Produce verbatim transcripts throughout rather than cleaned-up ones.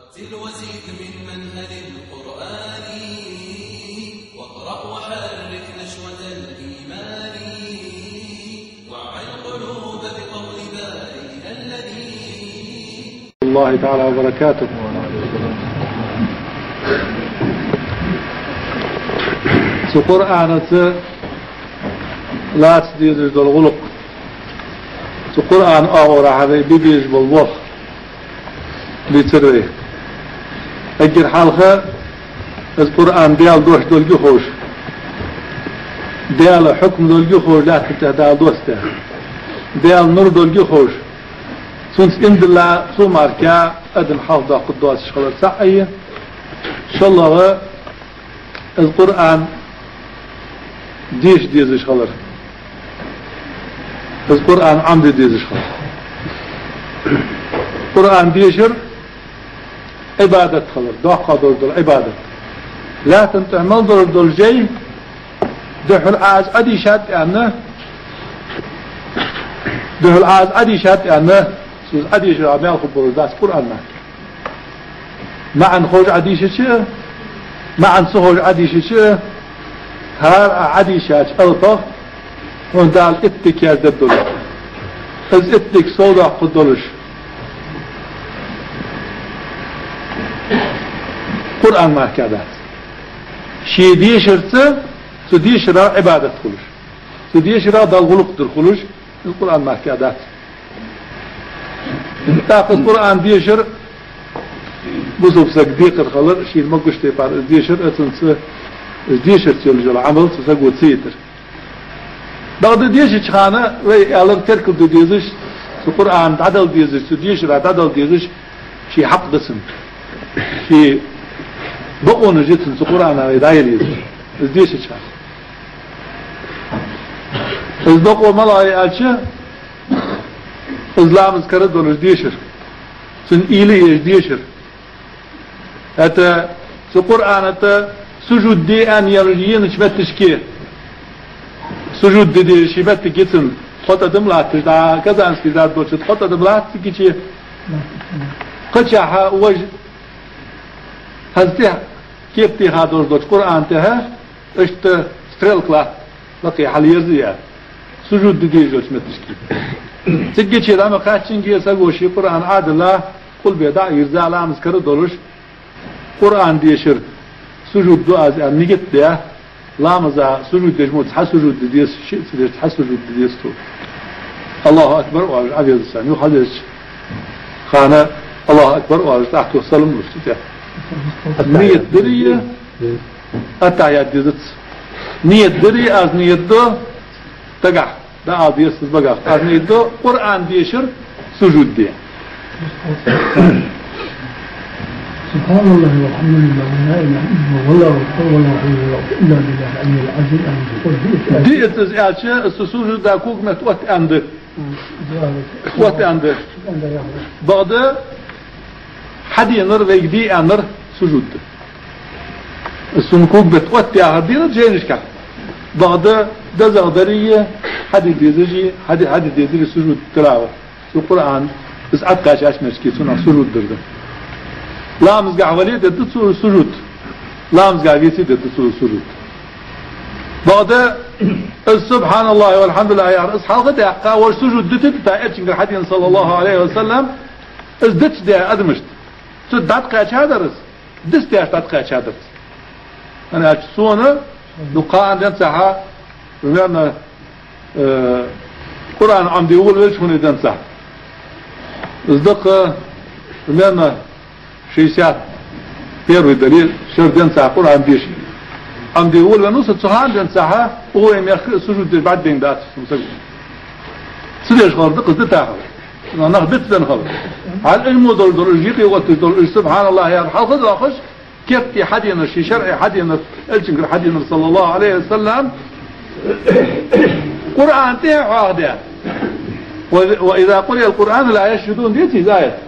رتل وزد من منهل القرآن، واقرأ وحرك نشوة الإيمان، وعي القلوب بقول بارئنا الذي. الله تعالى وبركاته. Цу Къуръанаца лаца дезаш дола гӀулакх, цу Къуръана оагӀорахьара вай бе безаш бола болх бийцар вай. Эггара хьалха из Къуръан Даьла дош долга ховш, Даьла хьукм долга ховш, лаьттан тӀа Дала доссадаь, Даьла нур долга ховш, цунца иман дилла, цу мара адам хьалхадоаккхаргдоацаш хилар цаӀ а я. ШоллагӀа, из Къуръан деша дезаш хилар. Из Къуръан Ӏомаде дезаш хилар. Къуръан дешар Ӏибадат хилар, доккха долаш дола Ӏибадат. Лаьттан тӀа мел долаш дола жай духхьал Ӏа из Ӏодийшад аьнна, духхьал Ӏа из Ӏодийшад аьнна, цо из Ӏодешар маьл хургболаш дац Къуръан мара. МаӀан ховш Ӏодийшача а, маӀан ца ховш Ӏодийшача а, хӀара Ӏа Ӏодийшача алапах хьона Дала итт дика яздаь долаш, из итт дика совдоаккхаргдолаш Къуръан мара дац. Ший дешарца, цу дешарах Ӏибадат хулаш, цу дешарах Далла гӀулакх дар хулаш, из Къуръан мара дац. ТӀаккха из Къуръан дешар, бусалба саг декхар хилар, шийна могаш тайпара из дешар, а цунца из дешарца йолаш йола Ӏамал цу саго ца йитар. Бакъда дешача хана вай аьлар, теркал де дезаш, цу Къуръана дӀадала дезаш, цу дешара дӀадала дезаш ший хьакъ да цун. Ший бокъонаш я цун цу Къуръана вай дӀаяла езаш, из дешача хана. Из бокъо малагӀа я аьлча, из ламаза кара долаш дешар, цун уйла еш дешар. ХӀаьта цу Къуръана тӀа сужуд де аьнна енача метташка сужуд де дезаш ши моттиг я цун, тхо тӀадам латташ, дӀа Казанский град долча тхо тӀадам латт цигача. Кхычахьа вож хӀанз тӀехьа кепа тӀа долаш долча Къуръана тӀа иштта стрелка латт, лакхе хьалъерзаяь, сужуд де дезаш йолча метташка. Цигача дӀа ма кхаьччинге саго ший Къуръан Ӏодилла, къулбе дӀа а йирза, ламаза кара долаш, Къуръан дешар сужуд да аз аьнна нигат даь, ламаза сужуд деш мо цхьа сужуд де деза, шиъ ца деш цхьа сужуд де деза цо. Аллаху акбар оалаш Ӏовеза царна, юха хьалвезача хана Аллаху акбар оалаш, тӀаккха салам луш цу тӀа. Нигат дарий, аттахьият дезац. Нигат дарий, аз нигат ду, дагахь дӀаала деза из багах. Аз нигат ду Къуръан дешар сужуд де. سبحان الله والحمد لله ولا إله إلا الله والله أكبر ولا حول ولا قوة إلا بالله العلي العظيم. Диъ ца из аьлча, цу сужуда кога метта отт аьнна да. Отт аьнна да. Бакъда хьаденар, вайга де аьннар сужуд да. Цун кога метта отт яхар денад жайнашка. Бакъда дезагӀа дарий, хьаде дезарий, хьаде, хьаде дезарий сужуд тилава. Цу Къуръан из Ӏокхаьчача метташка цунах сужуд дар да. Ламазгахь вале а дергда цо сужуд. Ламазгахь веце а дергда цо сужуд. Бакъда из سبحان الله والحمد لله яхар, из хьалха даьккха, вож сужуд дита дита Элчангара хьадена, صلى الله عليه وسلم, из дицдаь адамашта. Цу дӀатӀакхаьчадар из, дицдаьча дӀатӀакхаьчадар из. ХӀана аьлча сона, ну, кхаанна денз цхьа, примерно, э, Къуръан Ӏомаде волавелча хӀанз денз цхьа. Из дакъа, примерно, шестьдесят первый дале, шера денз цхьа Къуръан деша Ӏомаде волавеннав со, цу хана денз цхьа, укх вай мехка сужуд деш бӀаргадайндац сона саг. Ца деш хилар дакъа из дитахьара. Нах бицбенна хилар. Хьал ишта мо долаш дола, уж юкъе отташ дола, уж سبحان الله яхар хьалха доахаш, кепа тӀа хьаденар, ший шарӀе хьаденар, Элчангара хьаденар, صلى الله عليه وسلم, Къуръана тӀа хьоахадаь. و، وإذا قرئ القرآن لا يسجدون, деций из аят?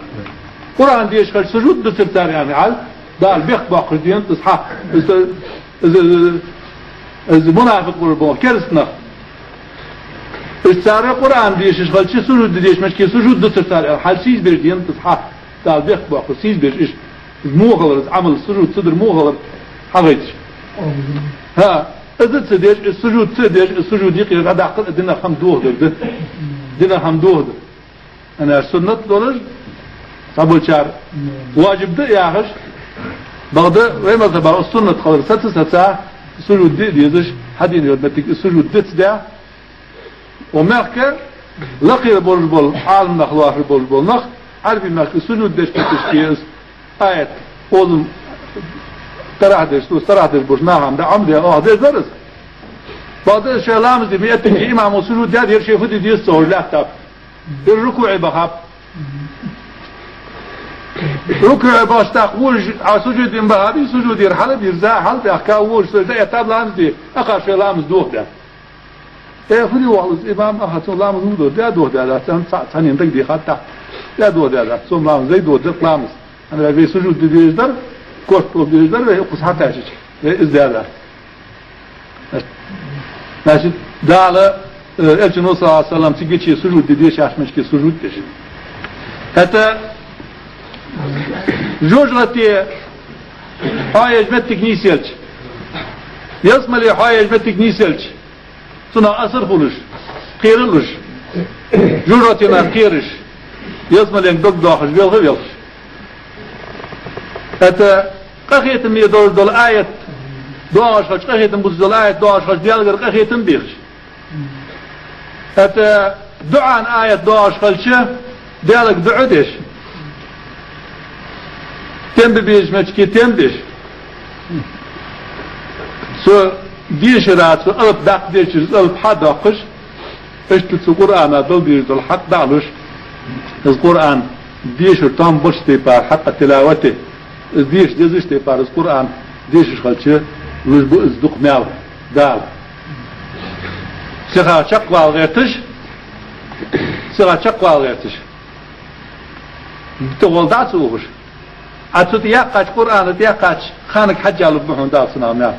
Къуръан дешаш хилча сужуд дацар цар, яӀни, хьал Дала бехк боаккхаш денад из хьа, из, из, из, из мунафикъ бола кераста нах. Уж цар Къуръан дешаш хилча сужуд де дезача метташка сужуд дацар цар, яӀни, хьал сийсазбеш денад из хьа, Дала бехк боаккхаш сийсазбеш уж. Из мухалар, из Ӏамал, сужуд ца дар мухалар хьагойташ. ХӀа, из ца деш, из сужуд ца деш, из сужуд юкъера дӀадаккхар динах хӀама дохадар да. Динах хӀама дохадар. Ана суннат долаш, цхьаболчар важиб да яхаш, бакъда вай мазхӀабагӀа суннат хилар саца, саца, сужуд де дезаш, хьадена йола моттиг из сужуд дицде. Укх мехка лакхера болаш бола, Ӏаламнах лоархӀаш болаш бола нах, Ӏарбий мехка сужуд деш моттигашка из аят, озум, тарахь деш, цу тарахь деш болча наха хӀама да, Ӏомаде оаха дезар из. Бакъда шоай ламаз де моттиге имамо сужуд даьд, ер шоай фу де деза ца ховш лаьттаб. Ер рукуӀе бахаб. РукуӀе бахача тӀаккха вож, а сужуде бахаб, сужудера хьалбирза, хьалбаьхка вож, сажда эттаб, ламаз де, акхар шоай ламаз дохадаьд. Э, фу де вахалаз имам, аха, цун ламаз ву дохадаьд, дохадаьдац, цхьан, цхьаннена дагадехад тӀаккха. Э, дохадаьдац, цун ламаз, вай дохадаьд ламаз. Ана вай сужуд де дезаш дар, корта тӀа де дезаш дар, вай укхаза хьакхаьчача, вай из даьдац. Значит, Дала, э, Элчано, саллаллахӀу ӀалайхӀи ва саллам, цига чу сужуд де дезаш, моттиге сужуд деш. ХӀаьта жожагӀате хьоаеш моттиг нийсъелча, ялсмале хьоаеш моттиг нийсъелча, цунах асар хулаш, кхералуш, жожагӀатенах кхераш, ялсмаленга дог доахаш, велха а велхаш. ХӀаьта къахетаме долаш дола аят доагӀаш хилча, къахетам бувцаш дола аят доагӀаш хилча, Даьлагара къахетам бехаш. ХӀаьта дуӀан аят доагӀаш хилча, Даьлага дуӀа деш. Тем бе безаш моттиге тем беш. Цу дешара, цу алап даккха дешара, из алап хьадоаккхаш, иштта цу Къуръана Дала дийшар дола хьакъ дӀалуш, из Къуръан дешар там болча тайпара, хьакъа тилавати, из деша дезача тайпара, из Къуръан дешаш хилча, луш ба из дукха маьл Дала. Сиха чакхвала гӀерташ, сиха чакхвала гӀерташ. ТӀагӀолла дӀа ца ухаш. Ӏа цу тӀа яьккхача, Къуръана тӀа яьккхача ханага хьежжа лургба хьона Дала цунах маьл.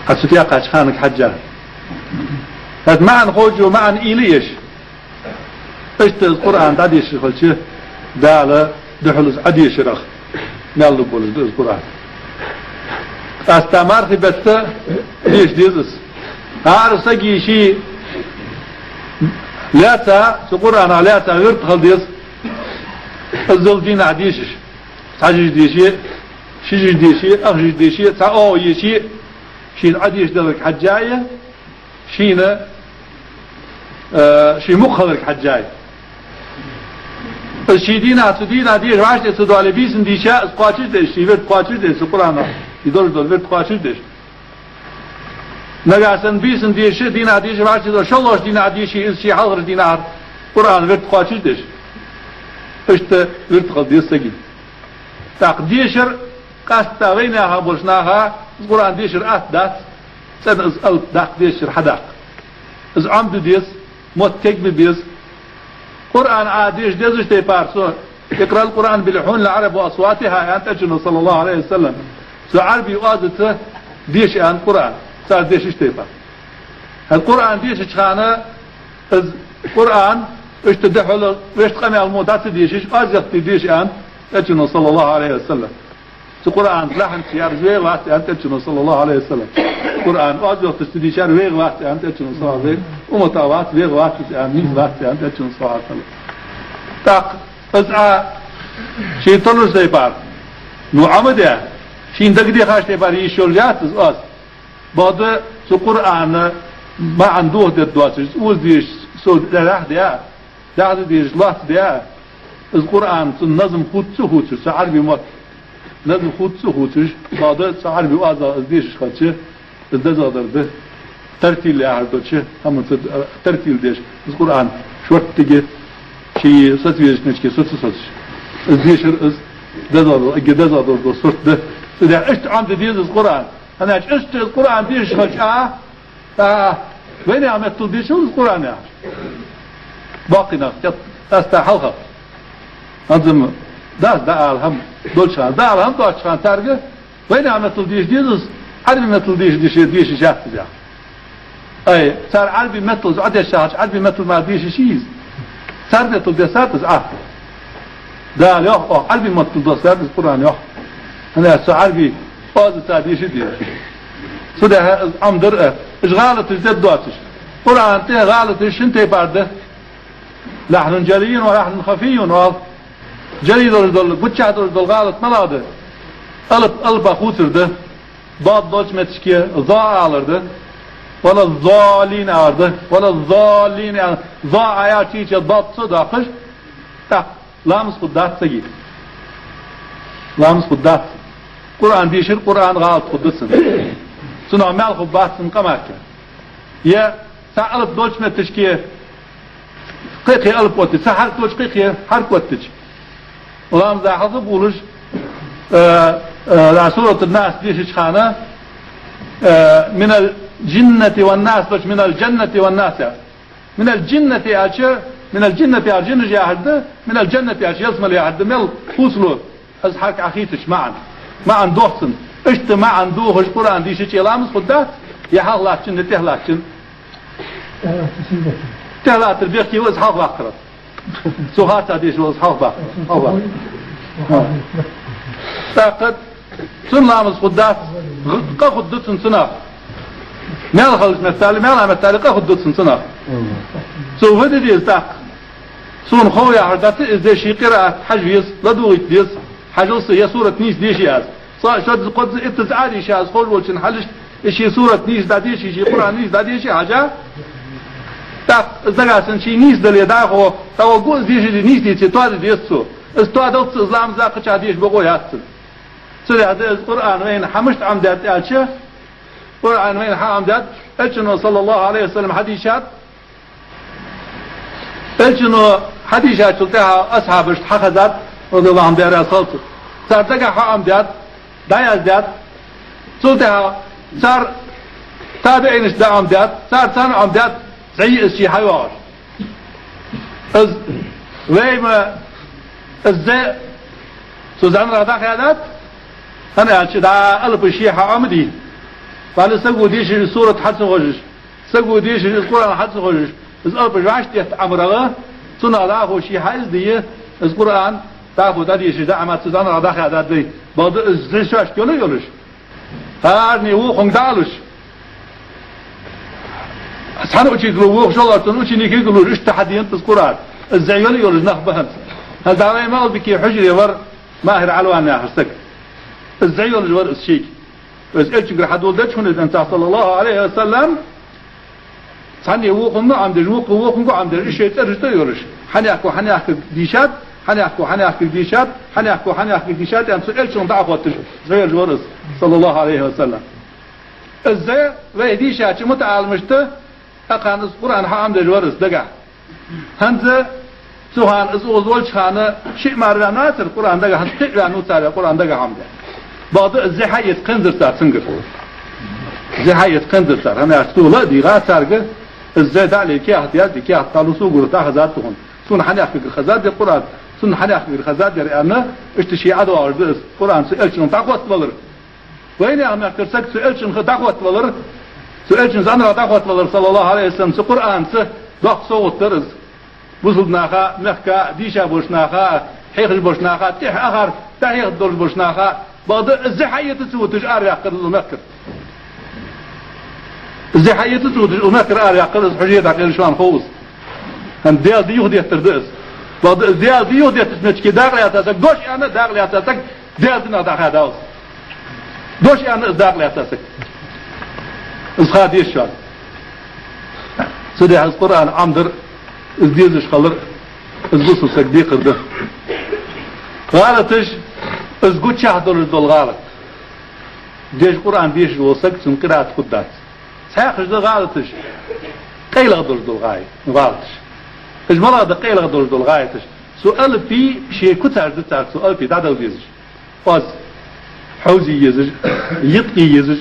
Ӏа цу тӀа яьккхача ханага хьежжа. ХӀаьта маӀан ховш, маӀан уйла еш. Иштта из Къуръан дӀадешаш хилча, Дала духьал из Ӏодешарах маьл лургболаш да из Къуръан. Къаьстта мархий бетта деша деза из. ХӀара сага ший лаьца, цу Къуръанах лаьца вирд хила деза. Из Даьла дийнахьа дешаш. Цхьа жиж деше, ши жиж деше, ах жиж деше, цхьа оагӀув еше, шийна Ӏодеша даларга хьежжа а, шийна, э, ший мукъа хиларга хьежжа а. Из ший дийнахьа, цу дийнахьа деша вӀаштӀехьа ца доале, бийсан дийша, из кхоачашдеш, ший вирд кхоачашдеш, цу Къуръанах ший долаш дола вирд кхоачашдеш. Нагахьа санна бийсан деша, дийнахьа деша вӀаштӀехьа ца доале, шоллагӀча дийнахьа дийша, из ший хьалхарча дийнахьара Къуръана вирд кхоачашдеш. Иштта вирд хила деза сага. ТӀаккха дешар, къаьстта вайнаьха болча наха из Къуръан дешар атта дац, цӀена из алап даккха дезачара хьадаккха. Из Ӏомаде деза, мотт тегабе беза. Къуръан Ӏа деша дезача тайпара цо, «اقرأ القرآن بلحون العرب وأصواتها», аьннад Элчано, саллаллахӀу ӀалайхӀи ва саллам. Цо Ӏарбий оазаца деша аьннад Къуръан, цар дешача тайпара. ХӀаьта Къуръан дешача хана из Къуръан иштта духьала вешта къамаьл мо дӀа ца дешаш, оаз яхте деша аьннад Элчано, саллаллахӀу ӀалайхӀи ва саллам. Цу Къуръана лахьанца яр из вегӀа вац аьннад Элчано, саллаллахӀу ӀалайхӀи ва саллам. Къуръан оаз йохийташ ца дийшар вегӀа вац аьннад Элчано, саллаллахӀу ӀалайхӀи ва саллам. Умматах вац, вегӀа вац из аьннад, нийса вац аьннад Элчано, саллаллахӀу ӀалайхӀи ва саллам. ТӀаккха из Ӏа шийна толаш тайпара, ну, Ӏомаде, шийна дагадехаш тайпара йиш йолаш яц из оаз. Бакъда цу Къуръана маӀан дохадергдоацаш, из оза дезаш сов лерахь де, дӀахо дезаш лоацца де, из Къуръан цун назам хувца а хувцаш, цу Ӏарбий мотт назам хувца а хувцаш, бакъда цу Ӏарбий оазах из дешаш хилча, из дезагӀа дар да. Тартил яхар долча хӀаманца, тартил деш, из Къуръан шорттиге, ший соцавезача моттиге соца а соцаш. Из дешар из дезагӀа, эггара дезагӀа долаш дола сурт да. Цудухьа иштта Ӏомаде деза из Къуръан. ХӀана аьлча иштта из Къуръан дешаш хилча, а, а, вайнаьха меттала дешал из Къуръан, яхаш. Баккхий нах, кет, къаьстта хьалха. ХӀанз-м дац дӀаала хӀама долча хана, дӀаала хӀама доацача хана царга вайнаьха меттала деша деза из, Ӏарбий меттала деша, деша, деша йиш яц из, яхаш. Ай, цар Ӏарбий меттала из Ӏодессача, Ӏарбий меттала мара деша йиш йий из? Цар меттала дессад из Ӏа. Дала йоах, оаха Ӏарбий маттал доссадаьд из Къуръан йоах. ХӀана аьлча цу Ӏарбий оазаца деша деза. Цудухьа из Ӏомадар а, уж гӀалаташ дергдоацаш. Къуръана тӀа гӀалаташ шин тайпара да. لحن جلي ولحن خفي оал. Джали долаш дола, гучахь долаш дола гӀалат малагӀа да? Алап, алапа хувцар да. Дод долча метташка зо алар да. ولا الضالين алар да. ولا الضالين аьнна, зо аьлча чу дод ца доаккхаш, тӀаккха ламаз хургдац сага. Ламаз хургдац. Къуръан дийшар, Къуръан гӀалат хургда цун. Цунах маьл хургбац цун къамаьлага. Е цхьа алап долча метташка кхы-кхы алап оттача, цхьа хьаракат долча кхы-кхы хьаракат оттача. Ламаза хьалха болаш, э, э, ла Суратун-Нас дешача хана, э, من الجنة والناس долча من الجنة والناس яхар. من الجنة аьлча, من الجنة аьлча жинаш яхар да, من الجنة аьлча ялсмале яхар да, мел хувцалу. Из хьаракат Ӏохайшача маӀан. МаӀан дох цун. Иштта маӀан дохаш Къуръан дийшача ламаз хургдац, е хьалха латтачун, е тӀехьа латтачун. ТӀехьа латтар бехке ва из хьалха ваккхар. Цо харцахьа дешаш вола из хьалха ваккхар. Хьалха ваккхар. ТӀаккха цун ламаз хургдац, къа хургда цун цунах. Маьл хилча меттел, маьл а меттел къа хургда цун цунах. Цо фу де деза тӀаккха? Сона хов яхар дац из дешаш, къираат хьажа веза, ладувгӀийта деза, хьажал са, е сурат нийса деший аз. Цкъа, шозза, кхозза, иттазза Ӏодийша аз, ховш волчун хьалхашка, из ший сурат нийса дӀадеший, ший Къуръан нийса дӀадеший хьажа. ТӀаккха из дагахь санна ший нийса дале дӀахо, тӀаккха гу из дешаш нийса дийце, тоаде деза цо. Из тоадалца из ламаза кхычахьа деша бокъо яц цун. Цудухьа да из Къуръан вайна хьа мишта Ӏомадаьд аьлча, Къуръан вайна хьа Ӏомадаьд, Элчано, صلى الله عليه وسلم, хьадийшад, Элчано хьадийшачул тӀехьагӀа асхьабашта хьахезад, رضي الله عنهم, Даьла раьза хилва царна. Цар дагахьа хьаӀомадаьд, дӀаяздаьд. Цул тӀехьагӀа цар табиӀинашта дӀаӀомадаьд, цар царна Ӏомадаьд, зӀе я из ше хьайоагӀаш. Из вай ма, из зӀе цу зӀанарах дӀахаьдад, хӀана аьлча дӀа алапаш ше хьаӀомадий. Валла саго дешаш сурат хьа ца ховш, саго дешаш из Къуръан хьа ца ховш, из алапаш вӀаштӀехьа ӀомарагӀа, цунах дӀахо ше хьаиздий, из Къуръан дӀахо дӀадешаш дӀа Ӏомадац, цу зӀанарах дӀахаьдад вай. Бакъда из зӀе шоашка йола йолаш, хӀаране вокхунга дӀалуш, цхьан учитело вокхо шоллагӀчун ученике гуллуш, иштта хьаденад из Къуръан. Из зӀе йола йолаш нах ба хӀанз. ХӀанз дӀа вай малбике хьужаре вар Махьир Ӏалван яхаш саг. Из зӀе йолаш вар из шийга. Из Элчангара хьадоладеча, хӀана аьлча, صلى الله عليه وسلم, цхьанне вокхунна Ӏомадеш, вокхо вокхунга Ӏомадеш, из шоай цӀераш тӀа йолаш. Хьанехко хьанехкага дийшад, хьанехко хьанехкага дийшад, хьанехко хьанехкага дийшад, аьнна цу Элчанга дӀахотташ зӀе йолаш вар из, صلى الله عليه وسلم. Из зӀе вай дийшача мутаӀаламашта, акхарна из Къуръан хьаӀомадеш вар из дагахьа. ХӀанз цу хана из укхаза волча хана шиъ мара ваьннавацар Къуръан дагахьа, хӀанз кхиъ ваьннав цар Къуръан дагахьа Ӏомаде. Бакъда из зӀе хьаэца кхинзар цар цунгара. ЗӀе хьаэца кхинзар цар, хӀана аьлча цо ла а дийгӀад царга, из зӀе дӀа а ле каьхат язде, каьхат дӀалу, согара дӀахазад тхона. Сона хьанехкагара хазад ер Къуръан, цунна хьанехкагара хазад ер аьнна, иштта ше ӀодоагӀаш да из, Къуръан цу Элчанна дӀахоттавалар. Вайнаьха мехкара саг цу Элчанна дӀахоттавалар, цу Элчан зӀанарах дӀахоттавалар, صلى الله عليه وسلم, цу Къуръанца доккха совгӀат дар из. Бусалба наха, мехка дийша болча наха, хьехаш болча наха, тӀехьа ахар дӀахьехаргдолаш болча наха, бакъда из зӀе хьаэца ца вуташ араваьккхар из укх мехкара. Из зӀе хьаэца ца вуташ укх мехкара араваьккхар из, хьужаре дӀакъайла шоана хов из. ХӀанз Даьла ди юхадеттар да из. Бакъда из Даьла ди юхадеттача моттиге дакъа лаьца саг, дош аьнна дакъа лаьца саг, Даьла динах дӀахаьдав из. Дош аьнна из дакъа лаьца саг. Из ха деза шоана. Цудухьа из Къуръан Ӏомадар, из дезаш хилар, из бусалба сага декхар да. ГӀалаташ, из гучахьа долаш дола гӀалат. Деша Къуръан дешаш вола саг, цун къираат хургдац. Цхьаькхаш да гӀалаташ, къайлагӀа долаш дола гӀай-, гӀалаташ. Уж малагӀа да къайлагӀа долаш дола гӀалаташ? Цу алапий шоай куцаш да цар, цу алапий дӀадала дезаш. Оаз хьовзе езаш, йиткъе езаш,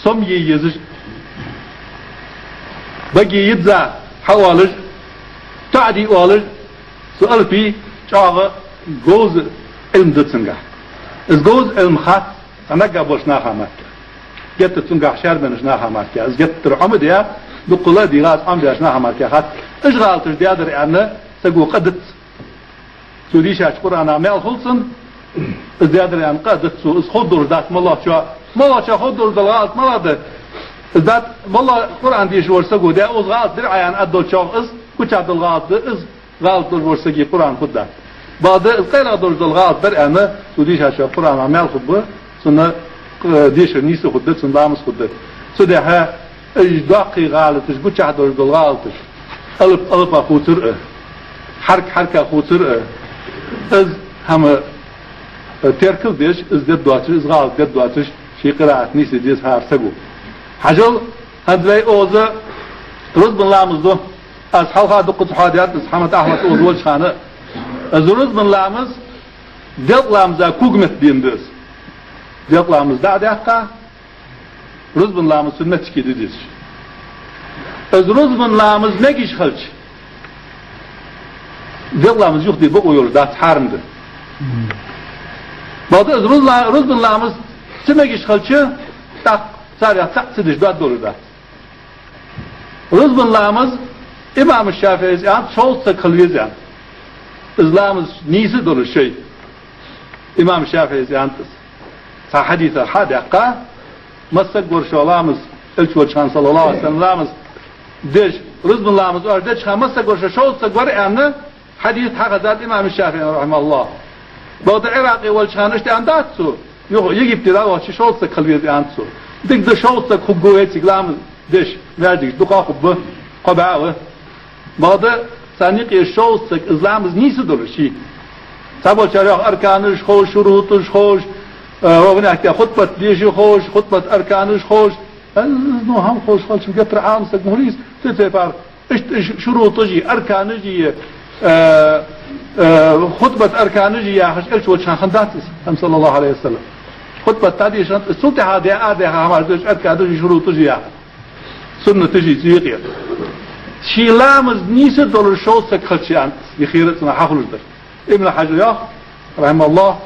сомъе езаш, баге йизза хьаоалаш, тоӀаде оалаш, цу алапий чӀоагӀа говза Ӏилма да цунгахьа. Из говза Ӏилма хац цхьа наггахьа болча наха мара. Геттара цунгахьа шаьрбеннача наха мара. Из геттара Ӏомадаь, дуккха ла а дийгӀа, из Ӏомадеш наха мара хац. Уж гӀалаташ даьдар аьнна, саго къа дац. Цо дийшача Къуръана маьл хул цунна, из даьдар аьнна къа а дац цо, из ховргдолаш дац моллагӀчоа. МоллагӀчоа ховргдолаш дола гӀалат малагӀа да? Из дац моллагӀа, Къуръан дешаш волча саго даь, укхаза гӀалат дир Ӏа аьнна аргдолчох, из гучахь дола гӀалат да, из гӀалат долаш волча сага Къуръан хургдац. Бакъда из къайлагӀа долаш дола гӀалат дар аьнна, цо дийшача Къуръана маьл хургба, цунна, э, дешар нийса хургда, цунна ламаз хургда. Цудухьа уж доккхий гӀалаташ, гучахь долаш дола гӀалаташ, алап алапа хувцар а, хьарк хьарка хувцар а, из хӀама, э, теркал деш, из дергдоацаш, из гӀалат дергдоацаш, ший къираат нийса де деза хӀара саго. Хьажал, хӀанз вай укхаза рузбан ламаз ду. Аз хьалха дукха ца хьоадаьд из, Хьамад-Ахьмад укхаза волча хана. Из рузбан ламаз делкъа ламаза когаметта дена да из. Делкъа ламаз дӀа а даьккха, рузбан ламаз цун меттиге де дезаш. Из рузбан ламаз мегаш хилча, делкъа ламаз юхаде бокъо йолаш дац, хьарам да. Бакъда из рузла-, рузбан ламаз ца мегаш хилча, тӀаккха царех цаӀ ца деш доад долаш дац. Рузбан ламаз имам ШафиӀийс аьннад, шовзткъа саг хила веза аьнна. Из ламаз нийса долаш шоай. Имам ШафиӀийс аьннад из. Цхьа хьадисах хьа а даьккха, масса саг вар шоана ламаз, Элча волча хана, саллаллахӀу Ӏалайхи ва саллам, ламаз деш, рузбан ламаз оаш деча хана масса саг вар шоана, шовзткъа саг вар аьнна, хьадис хьахезад имам ШафиӀийна, рахьимахӀуллахӀ. Бакъда Ӏиракъе волча хана иштта аьннадац цо, юха Египте дӀавахача шовзткъа саг хила веза аьннад цо. Дика да, шовзткъа саг хургва вай цига ламаз деш, маьждигаш дукха хургба, кхо бӀаь а ва. Бакъда царна юкъе шовзткъа саг, из ламаз нийса долаш ший. Цхьаболчар йоах, арканаш ховш, шурутӀаш ховш, э, ва ванахка хутбат деша ховш, хутбат арканаш ховш. Э, ну, хӀама ховш хилча, геттара Ӏалам саг ма хулий из, цу тайпара. Иштта ш-, шурутӀаши, арканаши, э, э, хутбат арканаши яхаш, Элча волча хана хиннадац из, хӀанз, саллаллахӀу Ӏалайхи ва саллам. Хутбат дӀадешант, цул тӀехьа даь, а даь, хӀамаш да уж арканаши, шурутӀаши яхаш. Суннаташи цу юкъе. Ший ламаз нийса долаш шовзткъа саг хилча аьнна, из хера цунах хьахулаш дар. Ибн Хьажар йоах, рахьимахӀуллахӀ,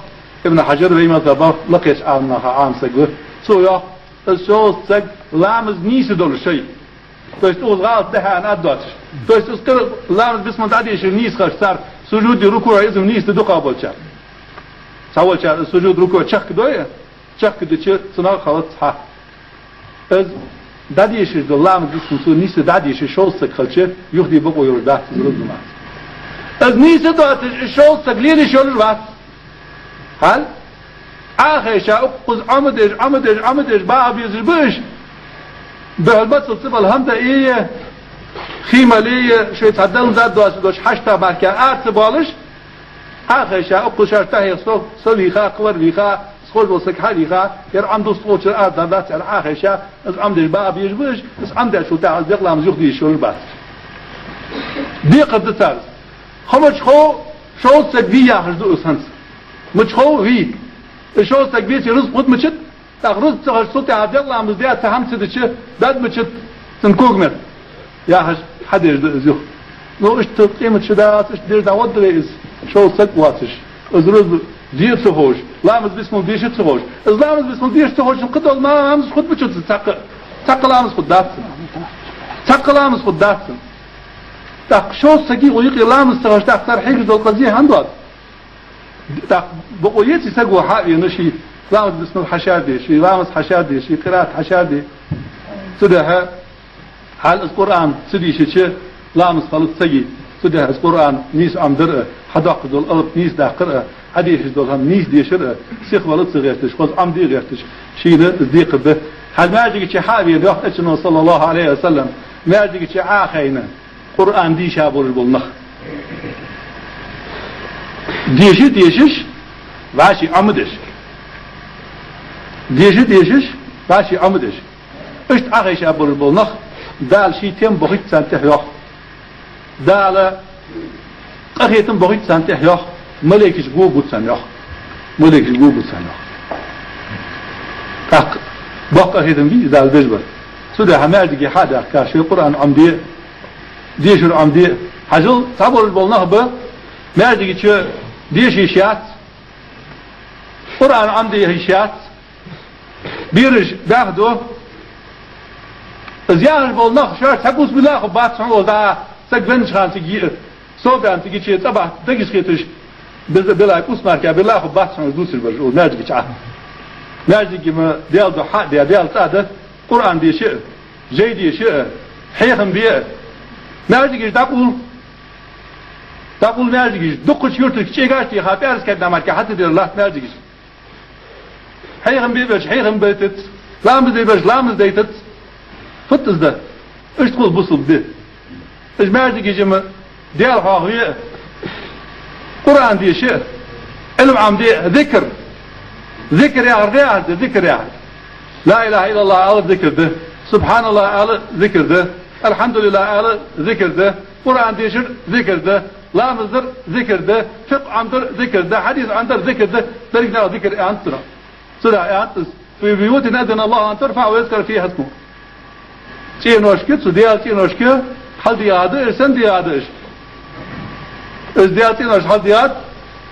Ибн Хьажар вай мазхӀаба лакхерча Ӏаламнаха Ӏалам саг ва. Цо йоах, из шовзткъа саг ламаз нийса долаш шоай. То есть укхаза гӀалат да хьа аьнна аргдоацаш. То есть из кхы ламаз бисмал дӀадешар нийса хилча цар, сужуди, рукуӀи из-м нийса да дукхагӀболчар. Цхьаволчар из сужуд, рукуӀ чехкадой, чехкадича цунах хилац хьа. Из дӀадешаш дола ламаз бисмал цо нийса дӀадешаш шовзткъа саг хилча, юхаде бокъо йолаш дац из рузбан ламаз. Из нийса доацаш, из шовзткъа саг лелаеш йолаш вац. Хьал? Ӏохайша укхаза Ӏомаде дезаш, Ӏомаде дезаш, Ӏомаде дезаш, баха безаш ба уж. Духьал мацал цӀи бала хӀама да е, хий мала е, шоай цхьа даланза доацаш долча хьашта мара ара ца боалаш, Ӏохайша укхаза шоаш тӀехьа со, со вийха, кхывар вийха, схож вола саг хьавийха, ер Ӏомадувц тхочура ара дар дац аьнна Ӏохайша, из Ӏомаде дезаш баха безаш ба уж, из Ӏомадаьчул тӀехьагӀа из делкъа ламаз юхаде йиш йолаш бац. Декхар да цар из. Хомачхо шовзткъа саг вий яхаш да из хӀанз. Мачхо вий. Из шовзткъа саг веце рузкъа хургмачат, тӀаккха рузкъа ца хилча, цул тӀехьагӀа делкъа ламаз даь, цхьа хӀама ца дича, дадмачат цун когаметта. Яхаш, хьадеш да из юха. Ну, иштта къемат шу дац, иштта деш дӀагӀоргда вай из, шовзткъа саг воацаш. Из рузба де ца ховш, ламаз бисмал деша ца ховш. Из ламаз бисмал деша ца ховш, кхыдола ламазаш хургмачат цун цхьаккха, цхьаккха ламаз хургдац цун. Цхьаккха ламаз хургдац цун. ТӀаккха шовзткъа сага укх юкъе ламаз ца хилча, тӀаккха цар хьегаш дола къа зе хӀана доад? ТӀаккха бокъо еций саго хьа а вена ший ламаз бисмал хьашараде, ший ламаз хьашараде, ший къираат хьашараде? Цудухьа хьал из Къуръан ца дийшача, ламаз хилац сага. Цудухьа из Къуръан нийса Ӏомадар а, хьадоаккхаш дола алап нийса даккхар а, хьадешаш дола хӀама нийса дешар а, сиха вала ца гӀерташ, хоза Ӏомаде гӀерташ, шийна из декхар да. Хьал маьждига чу хьа а вена, йоах Элчано, саллаллахӀу Ӏалайхи ва саллам, маьждига чу Ӏохайна Къуръан дийша болаш бола нах. Деша дешаш, вӀаший Ӏомадеш. Деша дешаш, вӀаший Ӏомадеш. Иштта Ӏохайша болаш бола нах, Дала ший тем бохийт царна тӀехьа, йоах. Дала къахетам бохийт царна тӀехьа, йоах. Малейкаш го бу царна, йоах. Малейкаш го бу царна, йоах. ТӀаккха боккха къахетам бий из Дала беш бар. Цудухьа маьждиге хьа а даьхка, шоай Къуръан Ӏомаде, дешар Ӏомаде. Хьажал, цхьаболаш бола нах ба, маьждига чу деша йиш яц, Къуръан Ӏомаде йиш яц, бераш баьха ду. Из яхаш бола нах шоаш цхьа кус мила хургбац хьона, оал да, саг веннача хана цига йиъ, сов баьнна цига чу цӀабахьа дагаш хеташ, Без-, белай пусмарка, белай ху бац хьона дусир бажа, ол маьждиге чу Ӏа. Маьждиге ма Даьла духьа а де, Даьла цӀа де, Къуръан деша а, жай деша а, хьехам бе а. Маьждигаш дӀакъовла. ДӀакъовла маьждигаш, дукхача юрташка чӀегаш а теха, пӀаьраска динарг мара хьа ца дер латт маьждигаш. Хьехам бе а беш, хьехам байтац, ламаз де а беш, ламаз дайтац. Фуд из да? Иштта хул бусалба ди. Уж маьждигаш ма Даьла хьоахаве а, Къуръан деша а, Ӏилма Ӏомаде а, зикр. Зикр яхар да, зикр яхар. لا إله إلا الله ала зикр да, سبحان الله ала зикр да, الحمد لله ала зикр да, Къуръан дешар зикр да, ламаз дар зикр да, фикъхӀ Ӏомадар зикр да, хьадис Ӏомадар зикр да, деррига наха зикр аьннад цунах. Цудухьа аьннад из: في بيوت أذن الله أن ترفع ويذكر فيها اسمه. ЦӀеношка, цу Даьла цӀеношка хьалдийгӀа да уж, сенна дийгӀа да уж? Уж Даьла цӀенош хьалдийгӀад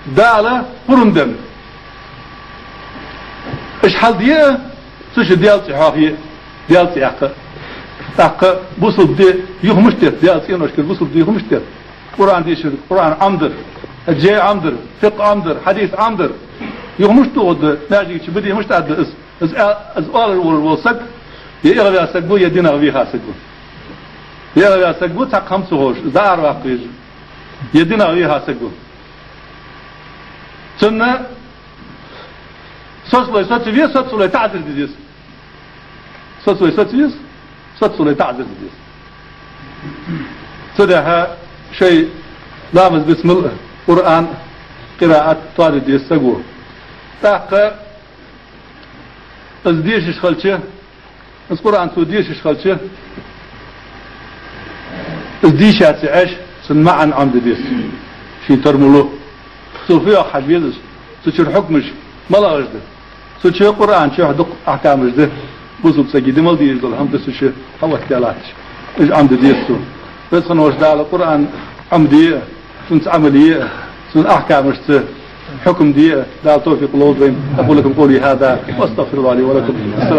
Дала пурам денна. Уж хьалде а, цу чу Даьла цӀи хьоахае а, Даьла цӀи яьккха а. ТӀаккха бусалба ди юха мишта детт, Даьла цӀеношкара бусалба ди юха мишта детт? Къуръан дешар, Къуръан Ӏомадар, жай Ӏомадар, фикъхӀ Ӏомадар, хьадис Ӏомадар. Юха мишта догӀаргда, маьждиге чу бадий мишта аргда из? Из а-, из оалаш вола саг е эгӀаваь саг ва, е динах вийха саг ва. Е эгӀаваь саг ва, цхьаккха хӀама ца ховш, из дӀаараваккха везаш. Е динах вийха саг ва. Цунна соцалой соцаве, соцалой таӀзар де деза. Соцалой соцаве, соцалой таӀзар де деза. Цудухьа шоай ламаз, бисмал, Къуръан къираат тоаде деза саго. ТӀаккха из дешаш хилча, из Къуръан цо дешаш хилча, из дийша ца Ӏеш, цун маӀан Ӏомаде деза. Ший тара ма лу. Цо фу йоах хьажа веза из, цу чура хьукмаш малагӀаш да. Цу чу Къуръан чу дукха ахькамаш да. Бусалба сага де мел дезаш дола хӀама да цу чу хьаоттадаь латташ. Уж Ӏомаде деза цо. Веза хинна волча Дала Къуръан Ӏомаде а, цунца Ӏамал е а, цун ахькамашца хьукам де а Дала товфикъ лолда вайна. أقول لكم قولي هذا وأستغفر الله لي ولكم. السلام